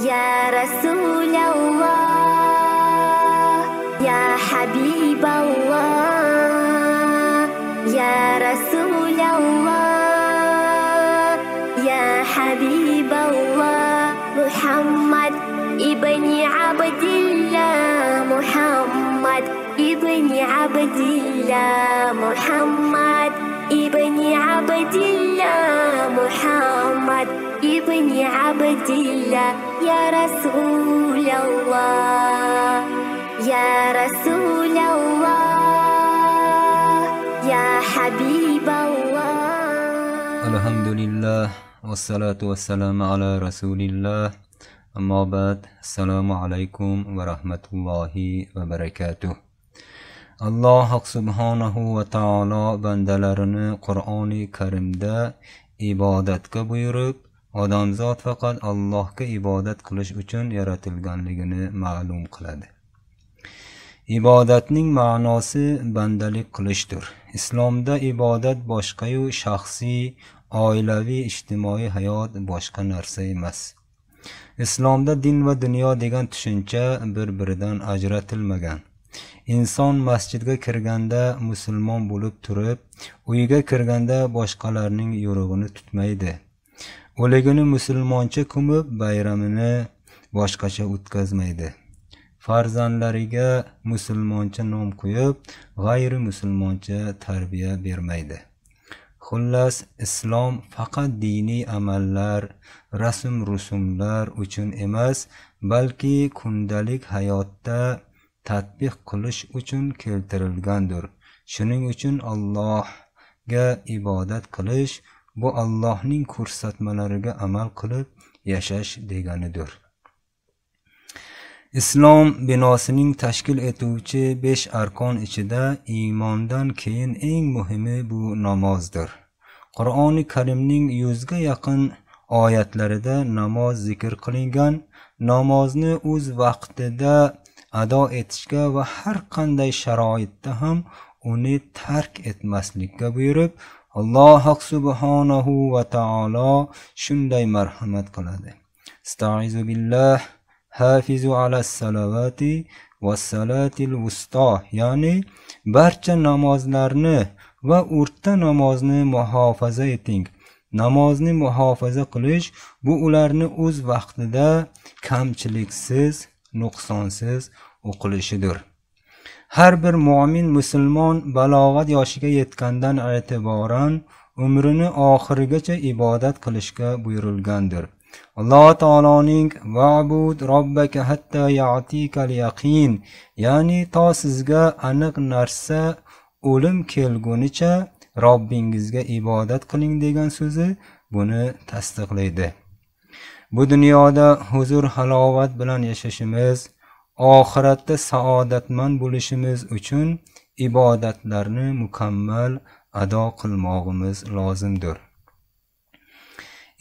Ya Rasulalloh, ya Habiballoh, ya Rasulalloh, ya Habiballoh. Muhammad ibn Abdillah, Muhammad ibn Abdillah, Muhammad ibn Abdillah, Muhammad ibn Abdillah. Ya Rasulalloh, ya Rasulalloh, ya Habiballoh. Alhamdulillah, vassalatu vassalamu ala rasulillah. Ammo ba'd. Assalomu alaykum va rahmatullohi va barakatuh. Alloh subhanahu va taolo bandalarini Qur'oni Karimda ibodatga buyurib, odamzod faqat Allohga ibodat qilish uchun yaratilganligini ma'lum qiladi. Ibodatning ma'nosi bandalik qilishdir. Islomda ibodat boshqa-yu shaxsiy, oilaviy, ijtimoiy hayot boshqa narsa emas. Islomda din va dunyo degan tushuncha bir-biridan ajratilmagan. Inson masjidga kirganda musulmon bo'lib turib, uyga kirganda boshqalarning yo'rig'ini tutmaydi. O'ligini musulmoncha ko'mib, bayramini boshqacha o'tkazmaydi. Farzandlariga musulmoncha nom qo'yib, g'ayri musulmoncha tarbiya bermaydi. Xullas, islom faqat diniy amallar, rasm-rusumlar uchun emas, balki kundalik hayotda tatbiq qilish uchun keltirilgandir. Shuning uchun Allohga ibodat qilish bu Allohning ko'rsatmalariga amal qilib yashash deganidir. Islom binosining tashkil etuvchi 5 arkon ichida iymondan keyin eng muhimi bu namozdir. Qur'oni Karimning 100 ga yaqin oyatlarida namoz zikr qilingan. Namozni o'z vaqtida ado etishga va har qanday sharoitda ham uni tark etmaslikka buyurib, Alloh subhanahu va taolo shunday marhamat qiladi. Astaizu billah, hafizu ala salavati vassalatil wusta, ya'ni barcha namozlarni va o'rta namozni muhofaza eting. Namozni muhofaza qilish bu ularni o'z vaqtida kamchiliksiz, nuqsonsiz o'qilishidir. Har bir mo'min musulmon balog'at yoshiga yetgandan e'tiboran umrini oxirigacha ibodat qilishga buyurilgandir. Alloh taoloning va'bud robbaka hatta ya'tikal yaqin, ya'ni to sizga aniq narsa o'lim kelgunicha Robbingizga ibodat qiling degan so'zi buni tasdiqlaydi. Bu dunyoda huzur halovat bilan yashashimiz, oxiratda saodatmand bo'lishimiz uchun ibodatlarni mukammal ado qilmog'imiz lozimdir.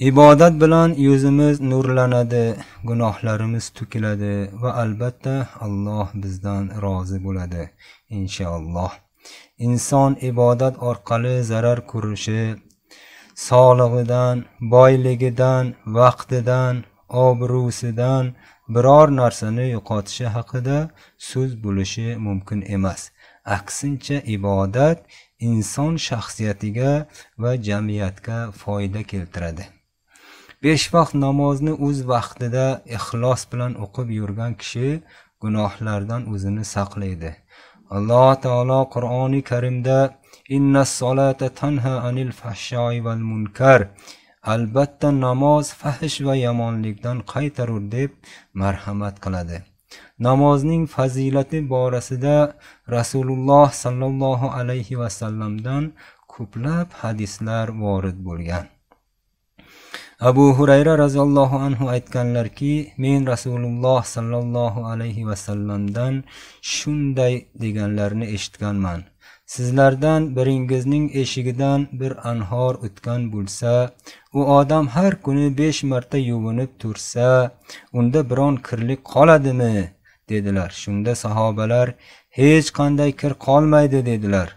Ibodat bilan yuzimiz nurlanadi, gunohlarimiz to'kiladi va albatta Alloh bizdan rozi bo'ladi inshaalloh. Inson ibodat orqali zarar ko'rishi, sog'lig'idan, boyligidan, vaqtidan, obro'sidan biror narsani yo'qotishi haqida so'z bo'lishi mumkin emas. Aksincha ibodat inson shaxsiyatiga va jamiyatga foyda keltiradi. 5 vaqt namozni o'z vaqtida ixlos bilan o'qib yurgan kishi gunohlardan o'zini saqlaydi. Alloh taolo Qur'oni Karimda innas solata tanha anil fahshoi val munkar, albatta namoz fahsh va yomonlikdan qaytarur deb marhamat qiladi. Namozning fazilati borasida Rasululloh sallallohu alayhi va sallamdan ko'plab hadislar vorid bo'lgan. Abu Hurayra roziyallohu anhu aytganlarki, men Rasululloh sallallohu alayhi va sallamdan shunday deganlarini eshitganman. Sizlardan biringizning eshigidan bir anhor o'tgan bo'lsa, u odam har kuni 5 marta yuvinib tursa, unda biron kirlik qoladimi? Dedilar. Shunda sahobalar, hech qanday kir qolmaydi dedilar.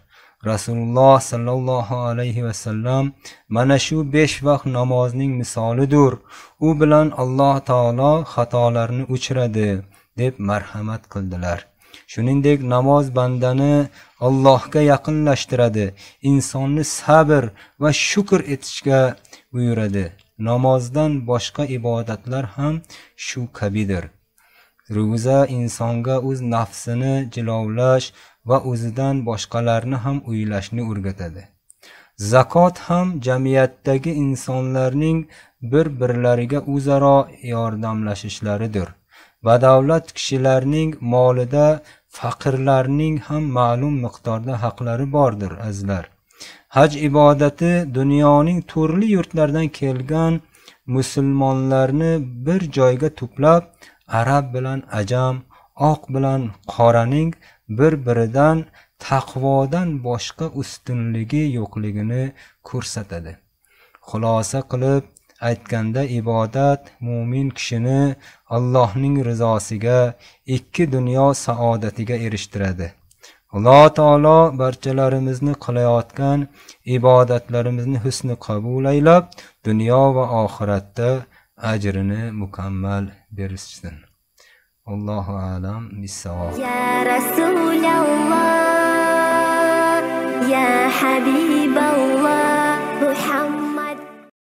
Rasululloh sallallohu alayhi va sallam mana shu 5 vaqt namozning misolidir. U bilan Alloh taolo xatolarni o'chiradi deb marhamat qildilar. Shuningdek, namoz bandani Allohga yaqinlashtiradi, insonni sabr va shukr etishga buyuradi. Namozdan boshqa ibodatlar ham shu kabidir. Ro'za insonga o'z nafsini jilovlash va o'zidan boshqalarni ham o'ylashni o'rgatadi. Zakot ham jamiyatdagi insonlarning bir-birlariga o'zaro yordamlashishlaridir. Badavlat kishilarning molida faqirlarning ham ma'lum miqdorda haqlari bordir, azizlar. Haj ibodati dunyoning turli yurtlaridan kelgan musulmonlarni bir joyga to'plab, arab bilan ajam, oq bilan qoraning bir-biridan taqvodan boshqa ustunligi yo'qligini ko'rsatadi. Xulosa qilib aytganda, ibodat mo'min kishini Allohning rizosiga, ikki dunyo saodatiga erishtiradi. Alloh taolo barchalarimizni qilayotgan ibodatlarimizni husni qabul aylab, dunyo va oxiratda ajrini mukammal bersin. Allohu a'lam bissavob. Ya Rasululloh, ya Habiballoh.